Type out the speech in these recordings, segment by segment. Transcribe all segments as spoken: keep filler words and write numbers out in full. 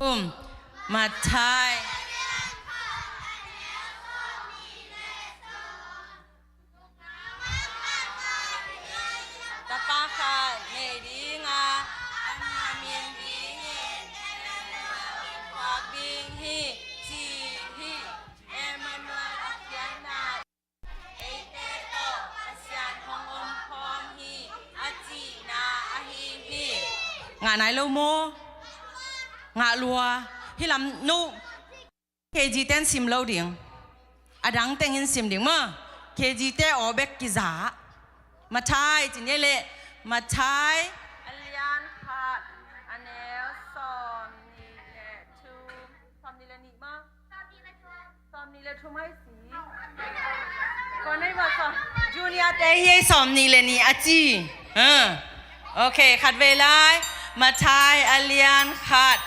Um, Matthai. Tapa khat nei ding a, a min ding in Emmanuel kiphuak ding hi, ci hi. Emmanuel a khiatna eite tawh Pasian hong om khawm hi, a cihna ahi hi. Ngah nai lo maw? Ngah lua. Hi lam no. K G ten sim lo ding. A dang tengin sim ding maw? K G te aw bek kiza. Matthai ci ni leh. Matthai a lian khat, a neu sawmnih le thum. Sawmnih le nih maw? Sawmnih le thum hai si. Kong nei maw sawm. Junior te hi ei, sawmnih le nih a ci. Ha. Ok, khat vei lai. Matthai a lian khat.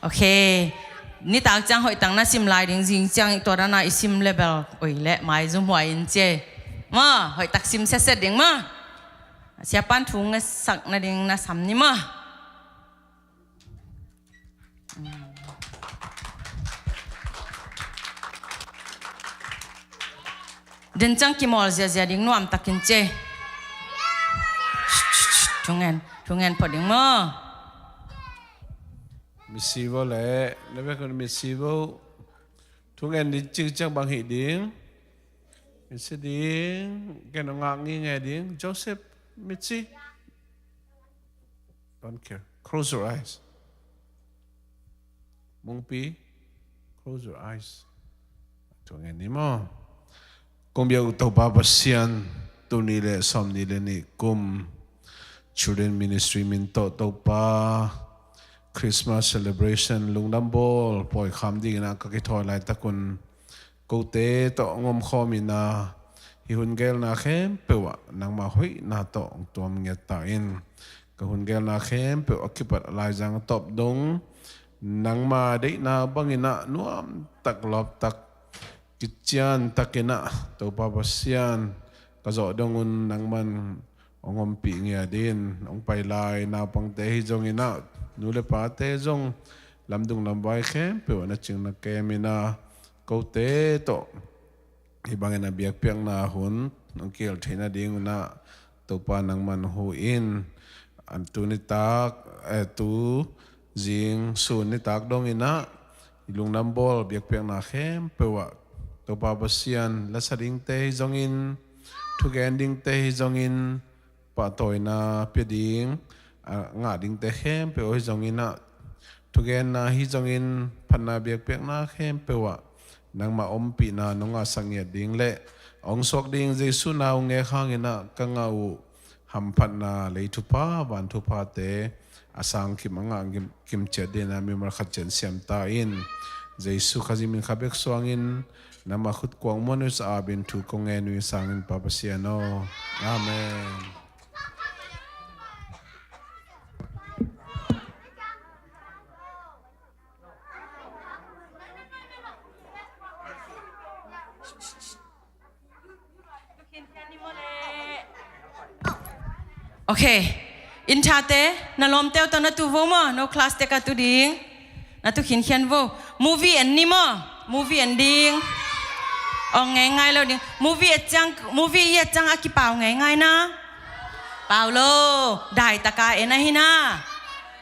Ok. Nitak ciang hoihtak na sim lai ding, zing ciang tua dana i sim level oi le maizum huai in cia. Maw, hoihtak sim setset ding maw. Siapan thu ngetsak nading na sam ni maw. Den ciang kimawl ziazia ding nuamtakin cia. Thungen, thungen phot ding maw. Misivo le, na vekun misivo. Thungen ding cing ciang bang hi ding. Misi ding, ken ngak ngi nge ding. Joseph, misi. Don't care. Close your eyes. Mungpi, close your eyes. Thungen ni maw. Kong biak uh Topa Pasian, tuni le sawmnih le nih kum Children Ministry min tawh Topa, Christmas celebration lungdam bawl pawi kham dingin ah ka kithawi laitakun kote tawh hong omkhawm in ah, hih hun gelna khempeuh ah nangmah hoihna tawh hong tuam ngiat ta in. Ka hun gelna khempeuh a kipat a laizang a tawp dong nangmah deihna bangin ah nuamtak lawptak kician takin ah Topa Pasian ka zawh dong un nangman hong ompih ngiat in. Hong pai lai naupangte hi zongin ah, nu le pate zong lamdung lamvai khempeuh ah na cing na kem in ah, kote tawh hih bangin a biakpiakna hun hong kihel theih nadingun ah Topa nangman hu in. An tu nitak, eh, tu zing sun nitak dongin ah i lungdam bawl biakpiakna khempeuh ah Topa Pasian, lasa dingte hi zongin, thugen dingte hi zongin, pahtawina pia ding a ngah dingte khempeuh aw hi zongin ah, thugenna hi zongin, phatna biakpiakna khempeuh ah nangmah ompihna nong ngahsak ngiat ding le hong suak ding Jesu nau ngek hangin ah ka ngah uh hamphatna, lei thupha van thuphate a sang kim a ngah kim, kim ciat dingin ah mimal khat ciat siam ta in. Jesu Khazih min kha bek suangin nangmah khut kuang muan uh sa apin thu kong ngen uh hi sangin Pa Pasian aw. Amen. Ok. Inn thate, na lawmte uh tawh na tu vo maw, no class te ka tu ding. Na tu khinkhian vo. Movie en ni maw. Movie en ding. Ong ngeingai lo ding. Movie et ciang, movie i et ciang a kipau ngeingai na. Pau lo. Dai taka en ahi na.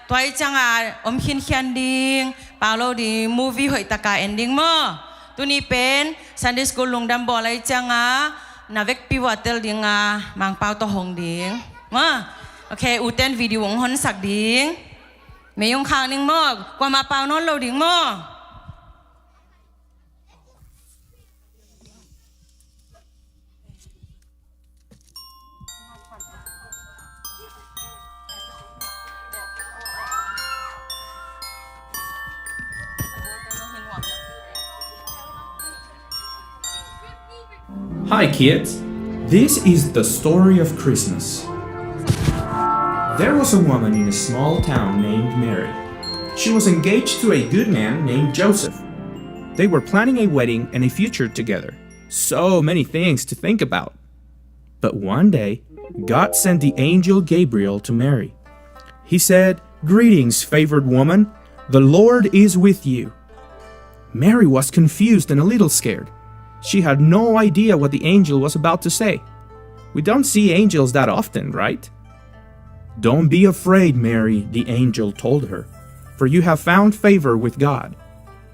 Tua i cianga om khinkhian ding. Pau lo ding, movie hoih taka en ding maw. Tuni pen Sunday school lungdam bawl a i cianga na vekpi uh a tel dinga Mangpau tawh hong ding maw. Ok, uten video ong honsak ding. Mei ong khak ding maw. Kuamah pau nawn lo ding maw. Hi, kids. This is the story of Christmas. There was a woman in a small town named Mary. She was engaged to a good man named Joseph. They were planning a wedding and a future together. So many things to think about. But one day, God sent the angel Gabriel to Mary. He said, "Greetings, favored woman. The Lord is with you." Mary was confused and a little scared. She had no idea what the angel was about to say. We don't see angels that often, right? "Don't be afraid, Mary," the angel told her, "for you have found favor with God.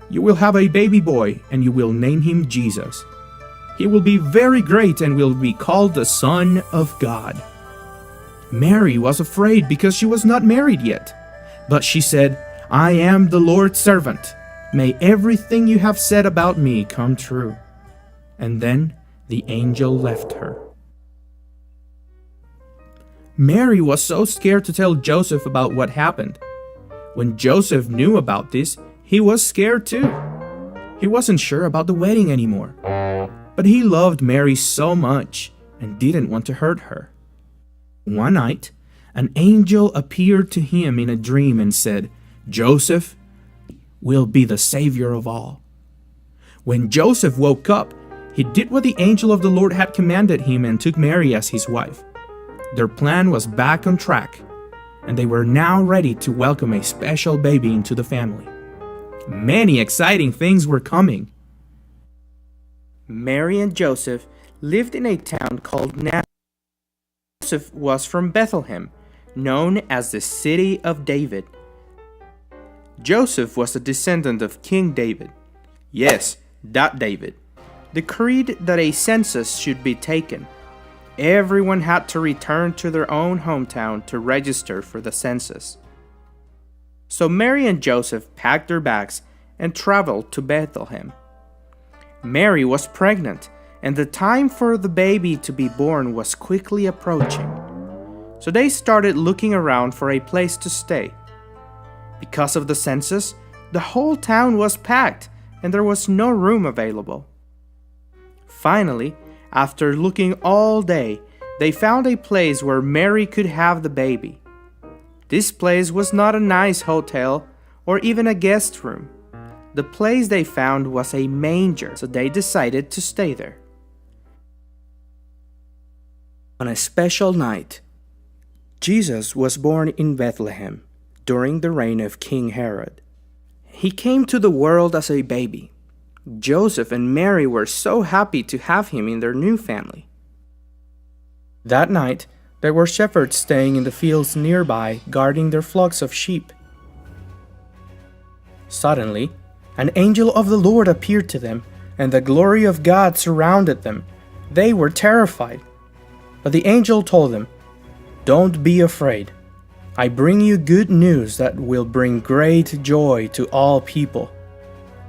You will have a baby boy, and you will name him Jesus. He will be very great and will be called the Son of God." Mary was afraid because she was not married yet. But she said, "I am the Lord's servant. May everything you have said about me come true." And then the angel left her. Mary was so scared to tell Joseph about what happened. When Joseph knew about this, he was scared too. He wasn't sure about the wedding anymore. But he loved Mary so much and didn't want to hurt her. One night, an angel appeared to him in a dream and said, "Joseph will be the savior of all." When Joseph woke up, he did what the angel of the Lord had commanded him and took Mary as his wife. Their plan was back on track, and they were now ready to welcome a special baby into the family. Many exciting things were coming. Mary and Joseph lived in a town called Nazareth. Joseph was from Bethlehem, known as the city of David. Joseph was a descendant of King David. Yes, that David. Decreed that a census should be taken. Everyone had to return to their own hometown to register for the census. So Mary and Joseph packed their bags and traveled to Bethlehem. Mary was pregnant, and the time for the baby to be born was quickly approaching. So they started looking around for a place to stay. Because of the census, the whole town was packed and there was no room available. Finally, after looking all day, they found a place where Mary could have the baby. This place was not a nice hotel or even a guest room. The place they found was a manger, so they decided to stay there. On a special night, Jesus was born in Bethlehem during the reign of King Herod. He came to the world as a baby. Joseph and Mary were so happy to have him in their new family. That night, there were shepherds staying in the fields nearby, guarding their flocks of sheep. Suddenly, an angel of the Lord appeared to them, and the glory of God surrounded them. They were terrified. But the angel told them, "Don't be afraid. I bring you good news that will bring great joy to all people.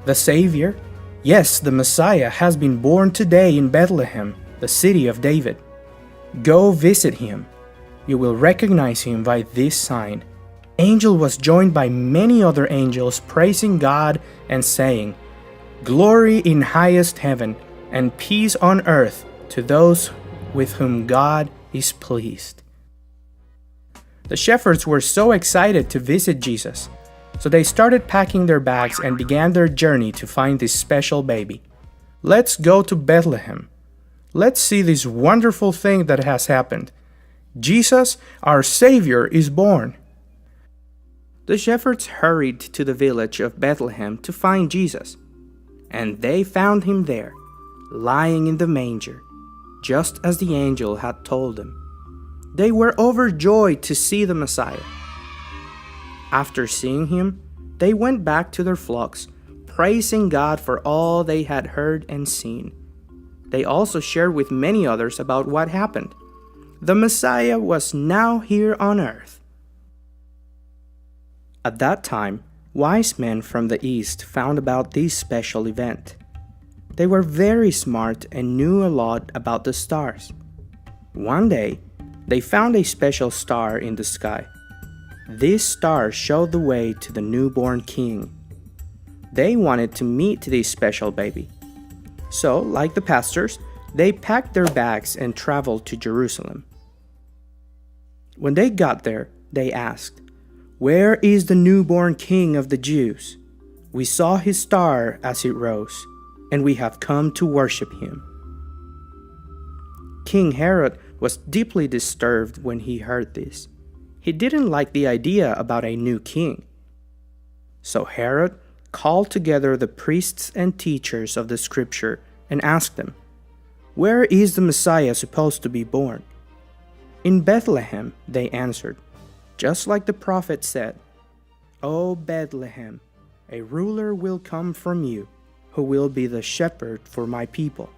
The Savior, yes, the Messiah, has been born today in Bethlehem, the city of David. Go visit him. You will recognize him by this sign." Angel was joined by many other angels praising God and saying, "Glory in highest heaven and peace on earth to those with whom God is pleased." The shepherds were so excited to visit Jesus, so they started packing their bags and began their journey to find this special baby. "Let's go to Bethlehem. Let's see this wonderful thing that has happened. Jesus, our Savior, is born." The shepherds hurried to the village of Bethlehem to find Jesus, and they found him there, lying in the manger, just as the angel had told them. They were overjoyed to see the Messiah. After seeing him, they went back to their flocks, praising God for all they had heard and seen. They also shared with many others about what happened. The Messiah was now here on earth. At that time, wise men from the east found about this special event. They were very smart and knew a lot about the stars. One day, they found a special star in the sky. This star showed the way to the newborn king. They wanted to meet this special baby. So, like the pastors, they packed their bags and traveled to Jerusalem. When they got there, They asked, "Where is the newborn king of the Jews? We saw his star as it rose, and we have come to worship him." King Herod was deeply disturbed when he heard this. He didn't like the idea about a new king. So Herod called together the priests and teachers of the scripture and asked them, "Where is the Messiah supposed to be born?" "In Bethlehem," they answered, just like the prophet said. "O Bethlehem, a ruler will come from you, who will be the shepherd for my people."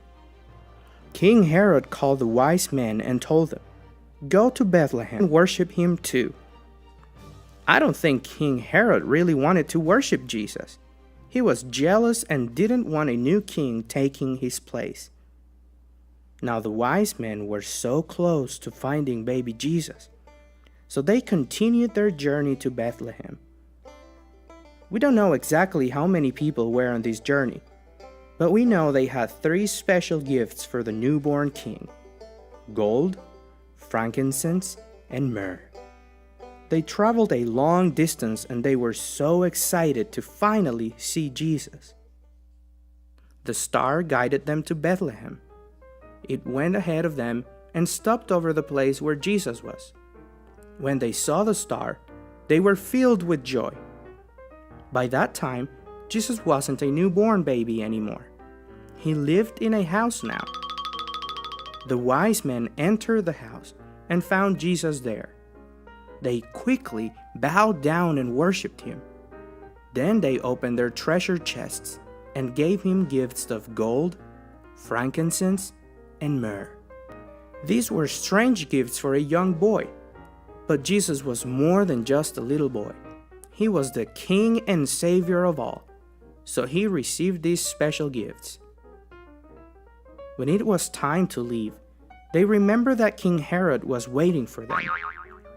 King Herod called the wise men and told them, "Go to Bethlehem and worship him too." I don't think King Herod really wanted to worship Jesus. He was jealous and didn't want a new king taking his place. Now the wise men were so close to finding baby Jesus, so they continued their journey to Bethlehem. We don't know exactly how many people were on this journey, but we know they had three special gifts for the newborn king: gold, frankincense, and myrrh. They traveled a long distance and they were so excited to finally see Jesus. The star guided them to Bethlehem. It went ahead of them and stopped over the place where Jesus was. When they saw the star, they were filled with joy. By that time, Jesus wasn't a newborn baby anymore. He lived in a house now. The wise men entered the house and found Jesus there. They quickly bowed down and worshipped him. Then they opened their treasure chests and gave him gifts of gold, frankincense, and myrrh. These were strange gifts for a young boy, but Jesus was more than just a little boy. He was the King and Savior of all, so he received these special gifts. When it was time to leave, they remembered that King Herod was waiting for them.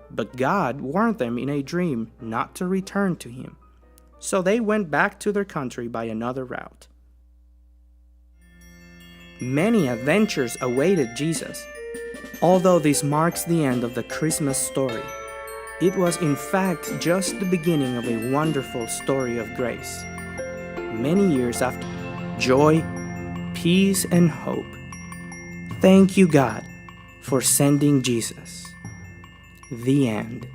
But God warned them in a dream not to return to him. So they went back to their country by another route. Many adventures awaited Jesus. Although this marks the end of the Christmas story, it was in fact just the beginning of a wonderful story of grace. Many years after, joy, peace, and hope. Thank you, God, for sending Jesus. The end.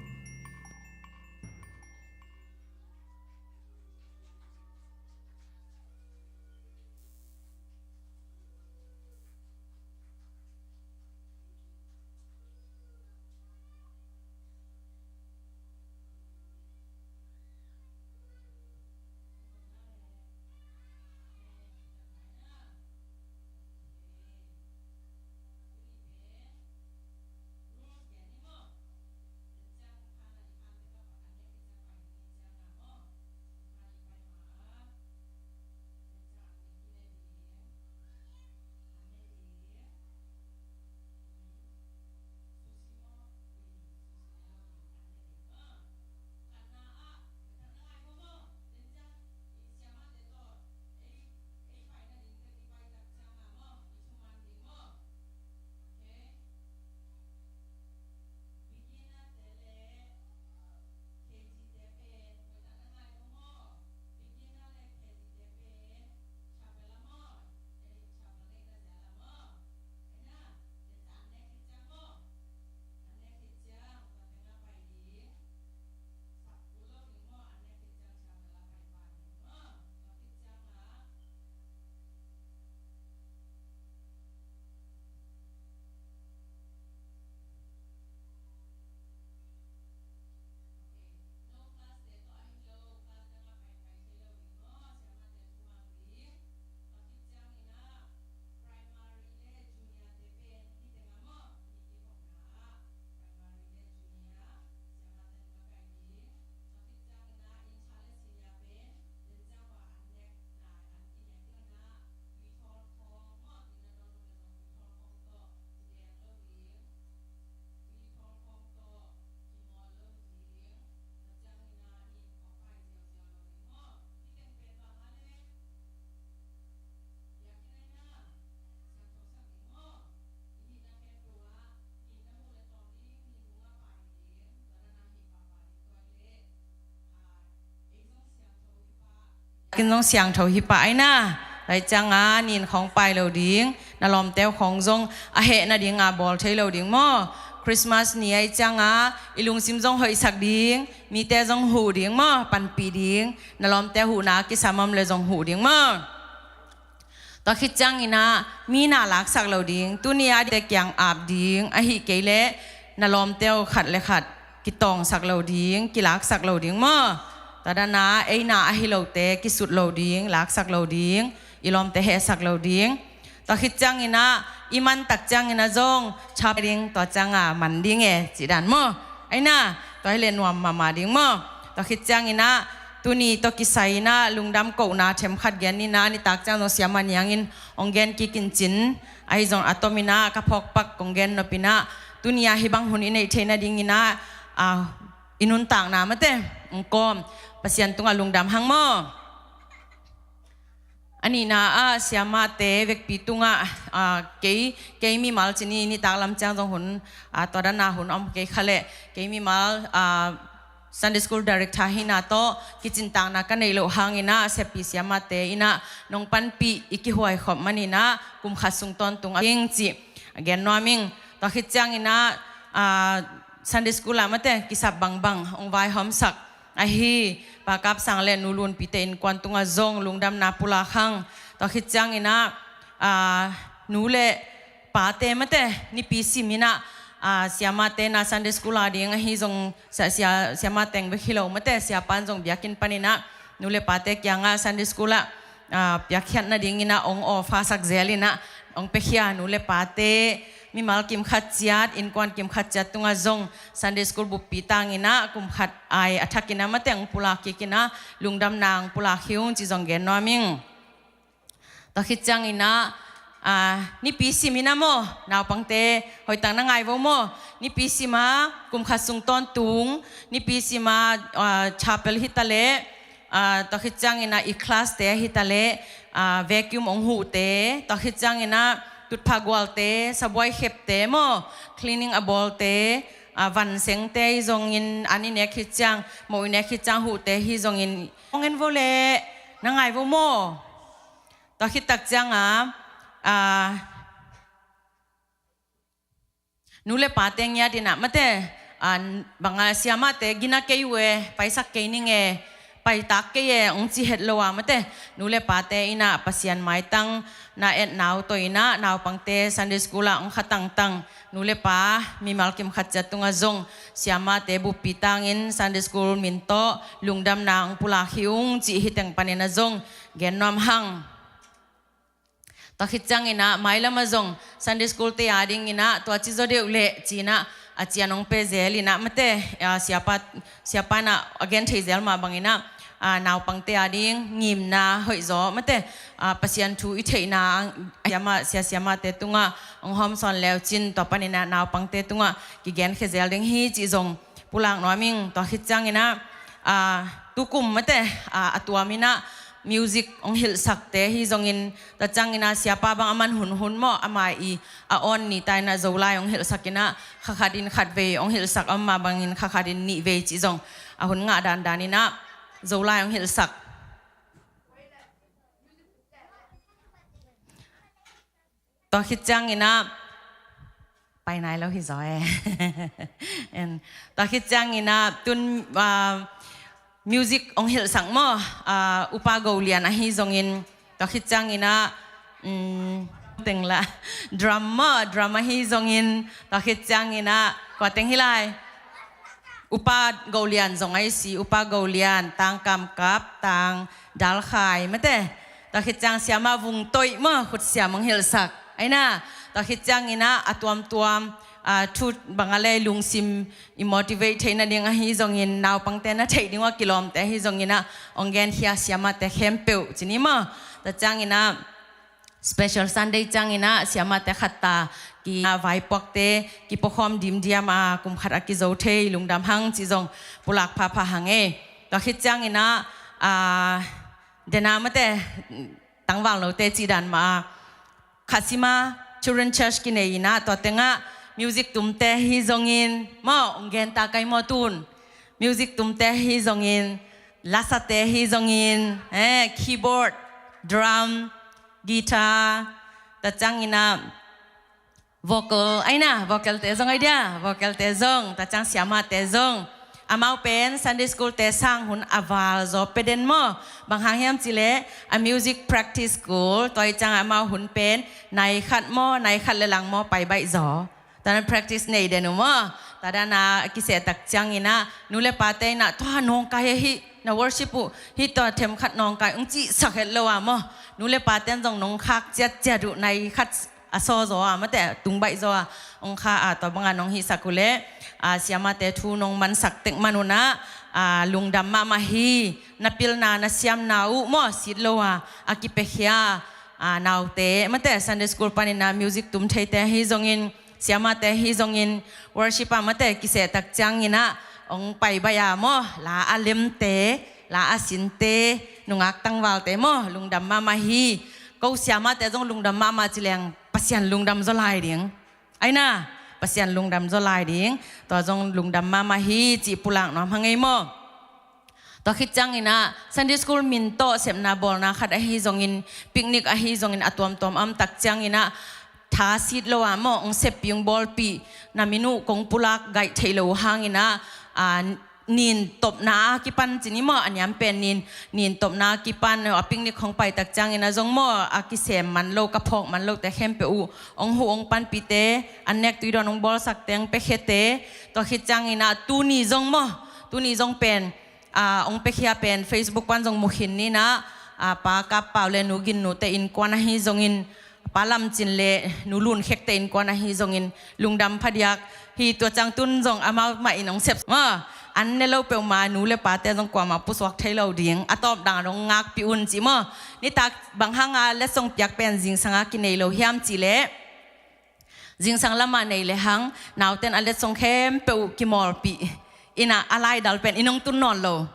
Kin zong siangtho hi pah aina. Tua hi cianga nin khawng pai lo ding, na lawmte uh khawng zong a heh nadinga bawl thei lo ding maw? Christmas ni ahi cianga i lungsim zong hoihsak ding, mite zong huh ding maw? Panpih ding, na lawmte huhna kisam om le zong huh ding maw? Tua khit cianginah mi na laksak lo ding, tuni a dite kiang ap ding, ahi kei leh na lawmte uh khat le khat kitawngsak lo ding, kilaksak lo ding maw? Tua dana ei na ahi lote kisut lo ding, laksak lo ding, i lawmte hehsak lo ding. Tua khit cianginah i mantak cianginah zong chap ding, tua cianga man ding e cih dan maw? Aina, tua hi leh nuam mahmah ding maw? Tua khit cianginah tuni tawh kisai inah lungdam kohna themkhat gen inah nitak ciang zong siama niangin hong gen kik in cin, ahi zong a tom inah ka phawkpak kong gen nop inah tuni a hih bang hun i neih theih nadinginah, a, i nuntakna mate hong kawm Pasian tungah lungdam hang maw? A nihna ah siamate vekpi tungah, a, kei, kei mimal cin i nitak lam ciang zong hun, a, tua dana hun om kei kha leh kei mimal, a, Sunday School Director hihna tawh kicintakna ka neih loh hanginah seppi siamate inah nong panpih i kihuai khop maninah kum khat sung tawntung a ding cih a gen nuam ing. Tua khit cianginah, a, Sunday School ah mate kisap bangbang hong vaihawmsak ahi Pa Kap Sang le Nu Lun Pi te innkuan tungah zong lungdamna pulak hang. Tua khit cianginah, a, nu le pate mate nipi sim inah, a, siamate na Sunday School a ding ahi zong sia, sia, siama teng bek hi lo mate siapa in zong biakinn paninah nu le pate kiangah Sunday School ah, a, piakkhiat nadinginah hong offer sak zel inah hong piakhia nu le pate mimal kim khat ciat, innkuan kim khat ciat tungah zong Sunday School buppi tanginah kum khat ai a thakinah mate hong pulak kik inah lungdamna hong pulak hi ung cih zong gen nuam ing. Tua khit cianginah, a, nipi sim inah maw, naupangte hoihtak na ngai vo maw? Nipi sima kum khat sung tawntung, nipi sima, a, chapel hi ta leh, a, tua khit cianginah i class te hi ta leh, a, vacuum hong huhte, tua khit cianginah tutphah gualte, sabuai khepte maw, cleaning a bawlte, a, van sengte hi zongin an i nek khit ciang, mo i nek khit ciang huhte hi zongin hong en vo leh na ngai vo maw? Tua khit tak cianga, a, nu le pate ngiat inah mate, a, banga siamate gina kei uh e, paisak kei ning e, paitak kei e hong ci het lo a mate nu le pate inah Pasian maitang na etna uh tawh inah naupangte Sunday School ah hong kha tangtang nu le pa mimal kim khat ciat tungah zong siamate buppi tangin Sunday School min tawh lungdamna hong pulak hi ung cih hih teng paninah zong gen nuam hang. Tua khit cianginah mailamah zong Sunday School te a dinginah tua ci zaw deuh leh cinah a cian hong pe zel inah mate, a, siapa, siapa inah a gen thei zel mah banginah, a, naupangte a ding ngimna hoihzaw mate, a, Pasian thu i theihna siama, sia siamate tungah hong hawmsawn leu cin tua paninah naupangte tungah kigenkhia zel ding hi cih zong pulak nuam ing. Tua khit cianginah, a, tukum mate, a, a tuam inah music hong hilhsakte hi zongin, tua cianginah siapa bang a man hunhun maw, ama i a awn ni ta inah Zolai hong hilhsak inah kha khat in khatvei hong hilhsak a om mah bangin kha khat in nihvei cih zong a hun ngah dandan inah Zolai hong hilhsak. Tua khit cianginah pai nai lo hi zaw e. Tua khit cianginah tun, a, music hong hilhsak maw, a, Upa Go Lian ahi zongin, tua khit cianginah, um, teng la drum maw, drum ahi zongin, tua khit cianginah kua teng hi lai? Upa Go Lian zong ahi si, Upa Go Lian, Tang Kam Kap, Tang Dal Khai mate. Tua khit ciang siama Vung Toih maw, khut siam hong hilhsak aina. Tua khit cianginah a tuamtuam, a, thu banga le lungsim i motivate theih nading ahi zongin, naupangte na theih ding uh a kilawmte ahi zonginah hong genkhia siamate khempeuh ci ni maw. Tua cianginah Special Sunday cianginah siamate khatta ki, a, vaipuakte kipuakhawm dimdiam a kum khat a kizo thei lungdam hang cih zong pulak phapha hang e. Tua khit cianginah, a, dena mate tangval note cih dan mah a, Khasima Children Church kinei inah tua tengah music tumte hi zongin maw, hong genta kai maw tun. Music tumte hi zongin, Lasate hi zongin, eh, keyboard, drum, guitar, tua ciangin ah vocal, ai na, vocal te zong ai dia, vocal te zong, tua ciang siamate zong. Amau pen Sunday school te sang hun a val zaw pia den maw. Bang hang hiam cih leh a music practice school, tua ciang amau hun pen nai khat maw, nai khat le lang maw pai baih zaw. Tua dan practice nei den uh maw. Tua dan a kiseh tak ciangin ah nu le pate in ah, tua nawngkai ahi, na worship uh hi, tua themkhat nawngkai ung cihsak het lo a maw. Nu le pate in zong nong khak ciatciat uh, nai khat a saw zaw a, mate tung baih zaw a, ong kha a, tua bang a nong hihsak uh leh, a, siamate thu nong mansak tek man un ah, a, lungdam mahmah hi. Na pilna, na siamna uh maw, sit lo a, a kipiakhia, a, naute, mate Sunday school panin ah music tum theite hi zongin, siamate hi zongin, worship ah mate kiseh tak ciangin ah ong pai baih a maw, la a lemte, la a sinte, nungak tangvalte maw, lungdam mahmah hi. Ko siamate zong lungdam mahmah ci leng Pasian lungdam zaw lai ding. Ai na, Pasian lungdam zaw lai ding. Tua zong lungdam mahmah hi cih pulak nuam hang ei maw. Tua khit ciangin ah Sunday school min tawh sepna bawlna khat ahi zongin, picnic ahi zongin, a tuamtuam a om tak ciangin ah tha sit lo a maw, ong seppih, ong bawlpih, na min uh kong pulak gaih theih lo hangin ah, a, nin topna a kipan ci ni maw, a niam pen nin, nin topna a kipan, a picnic hong pai tak ciangin ah zong maw, a kisem man lo, ka phawk man lote khempeuh uh ong huh, ong panpihte, an nek tui dawn ong bawlsak teng piakhiate, tua khit ciangin ah tuni zong maw, tuni zong pen, a, ong piakhia pen Facebook pan zong mu khin ni in ah, a, Pa Kap Pau le Nu Gin Nu te innkuan ahi zongin, Pa Lam Cin le Nu Lun Khek te innkuan ahi zongin lungdam phadiak hi. Tua ciang tun zong amau mah in ong sep maw. An ne lo peuhmah nu le pate zong kuamah pusuak thei lo ding, a tawp dan ong ngakpih un ci maw. Nitak bang hang a letsong piak pen zingsang a kinei lo hiam cih leh, zingsang lam a nei le hang naute in a letsong khempeuh kimawlpih in ah, a laidal pen in ong tun nawn lo.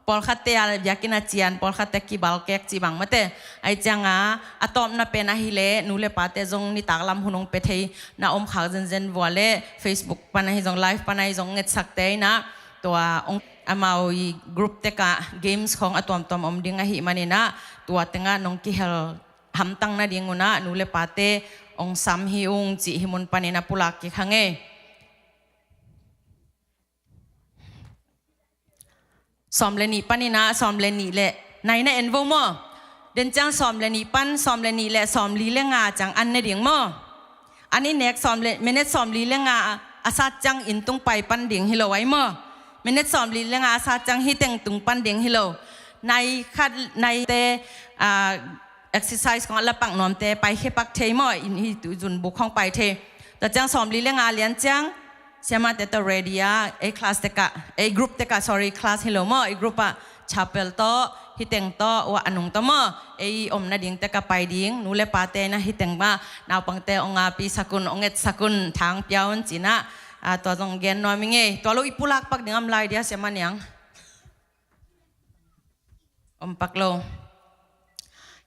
Pawlkhatte a biakinn a cian, pawlkhatte kibalkek cih bang mate. Ai ciang a, a tawpna pen ahi leh nu le pate zong nitak lam hun ong pia thei na om khak zenzen vua leh, Facebook pan ahi zong, live pan ahi zong, ngetsakte in ah, tua ong, amau i group tek ah games khawng a tuamtuam om ding ahih manin ah, tua teng ah nong kihel hamtang nading un ah nu le pate ong sam hi ung cih hih mun panin ah pulak kik hang ei. Sawm le nih panin ah, sawm le nih le, nai na en vo maw. Den ciang sawm le nih pan sawm le nih le sawmli le nga ciang an ne ding maw. An i nek sawm le, minute sawmli le nga a sat ciang inn tung pai pan ding hi lo ai maw. Minute sawmli le nga a sat ciang hih teng tung pan ding hi lo. Nai khat, naite, a, exercise khawng a la pak nuamte paikhia pak thei maw, in hi tu zun buk khawng pai thei. Tua ciang sawmli le nga lian ciang siamate tawh ready a, ei class tek ah, ei group tek ah, sorry, class hi lo maw, ei group ah, chapel tawh, hih teng tawh, ua a nung tawh maw, ei om nading tek ah pai ding, nu le pate in ah hih teng mah naupangte ong apisak un, ong etsak un, thang pia un ci in ah, a, tua zong gen nuam ing ei. Tua lo i pulak pak ding om lai dia, siama niang? Om pak lo.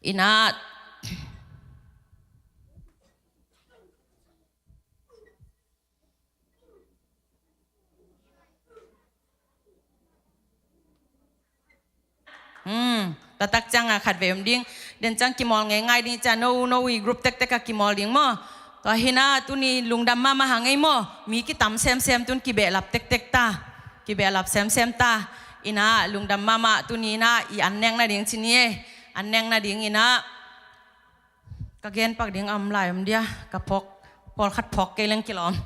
In ah, hmm, tua tak ciang a khatvei om ding. Den ciang kimawl ngeingai ding ciang, no, no, i group tektek ah kimawl ding maw. Tua hi in ah, tuni lungdam mahmah hang ei maw. Mi kitam semsem, tun kibehlap tektek ta. Kibehlap semsem ta. In ah, lungdam mahmah, tuni in ah i an nek nading ci ni ei. An nek nading in ah, ka gen pak ding a om lai om dia, ka phawk, pawlkhat phawk kei leng kilawm.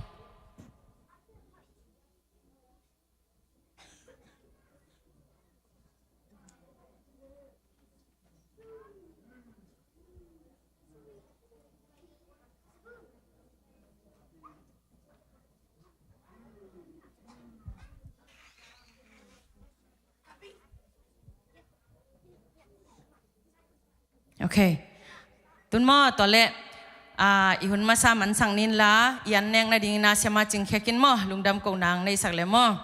Ok. Tun maw, tua leh, ah, i hun masa mansak ni in la, i an nek nading in ah siama Cing Khek in maw, lungdam kohna ong neisak leh maw.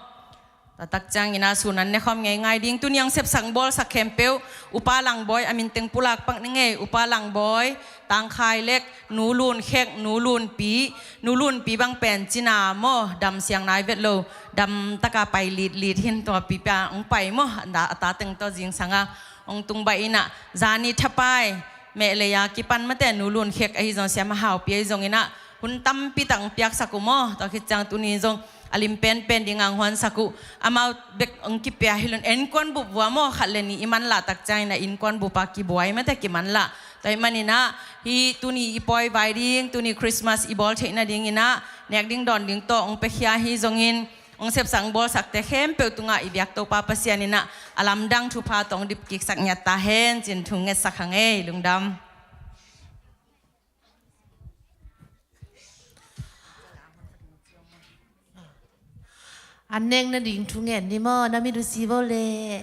Taktak ciangin ah sun an ne khawm ngeingai ding. Tuni hong sepsak bawlsak khempeuh Upa Langbawi a min teng pulak pak ni ngei. Upa Langbawi, Tangkhai Lek, Nu Lun Khek, Nu Lun Pi, Nu Lun Pi bang pen cina maw, dam siang nai vet lo, dam taka pai litlit hin tua pi pia hong pai maw, a ta teng tawh zingsang a hong tung baih in ah, zani thapai meh lei a kipan mate Nu Lun Khek ahi zong, siam a haupi ahi zongin ah hun tampi tak hong piaksak uh maw. Tua khit ciang tuni zong a lim penpen ding a hong huansak uh. Amau bek hong kipia hi lo in, innkuan bup vua maw, khat le nih i manlah tak ciangin ah innkuan bup a kibuai mate, kimanlah. Tua ahih manin ah hih tuni i pawi vai ding, tuni Christmas i bawl theih nadingin ah nek ding dawn ding tawh hong piakhia hi zongin, hong sepsak hong bawlsakte khempeuh tungah i biak Topa Pasian in ah a lamdang thupha tawh hong dipkiksak ngiat ta hen ci-in thu ngetsak hang ei. Lungdam. An nek nading thu ngen ni maw, na mit uh si vo leh.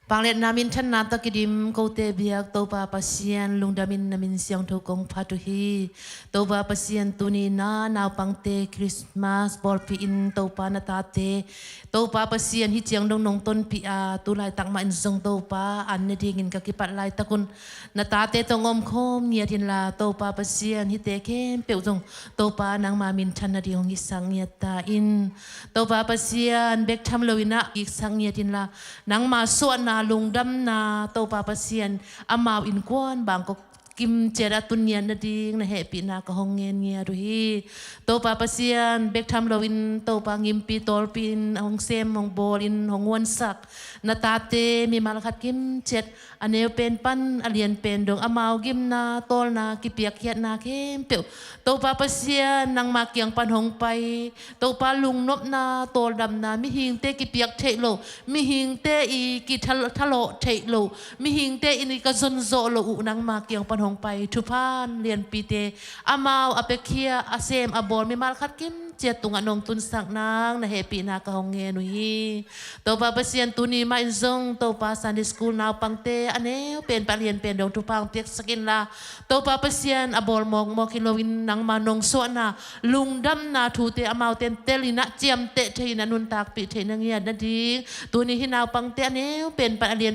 Vangliatna minthanna tawh kidim kote biak Topa Pasian, lungdamin na min siangtho kong phat uh hi. Topa Pasian, tuni na naupangte Christmas bawlpih in Topa na tate, Topa Pasian, hih ciang dong nong tonpih a, tu laitak mah in zong Topa an ne dingin ka kipat laitak un na tate tawh hong omkhawm ngiat inla, Topa Pasian, hihte khempeuh zong Topa nangma minthan nading hong hisak ngiat ta in. Topa Pasian, bek tham loin ah kiksak ngiat inla, nangma suahna, lungdamna, Topa Pasian, amau innkuan bangkok kimciat a tun ngiat nading na hehpihna ka hong ngen ngiat uh hi. Topa Pasian, bek tham loin Topa ngimpi tawlpi in hong sem, hong bawl in, hong huansak na tate mimal khat kimciat, a neu pen pan a lian pen dong, amau gimna, tawlna, kipiakkhiatna khempeuh Topa Pasian, nangma kiang pan hong pai. Topa, lungnopna, tawldamna, mihingte kipiak theih lo, mihingte i kithalawh theih lo, mihingte in i ka zonzawh lo uh nangma kiang pan hong pai thupha lianpite amau a piakhia, a sem, a bawl mimal khat kimciat tungah nong tunsak nang na hehpihna ka hong ngen uh hi. Topa Pasian, tuni mah in zong Topa, Sunday School naupangte a neu pen pan a lian pen dong thupha hong piaksak inla, Topa Pasian, a bawl mawkmawk hi loin nangma nong suahna, lungdamna thute amaute in tel in ah ciamteh thei in ah nuntakpih theih na ngiat nading, tuni hih naupangte a neu pen pan a lian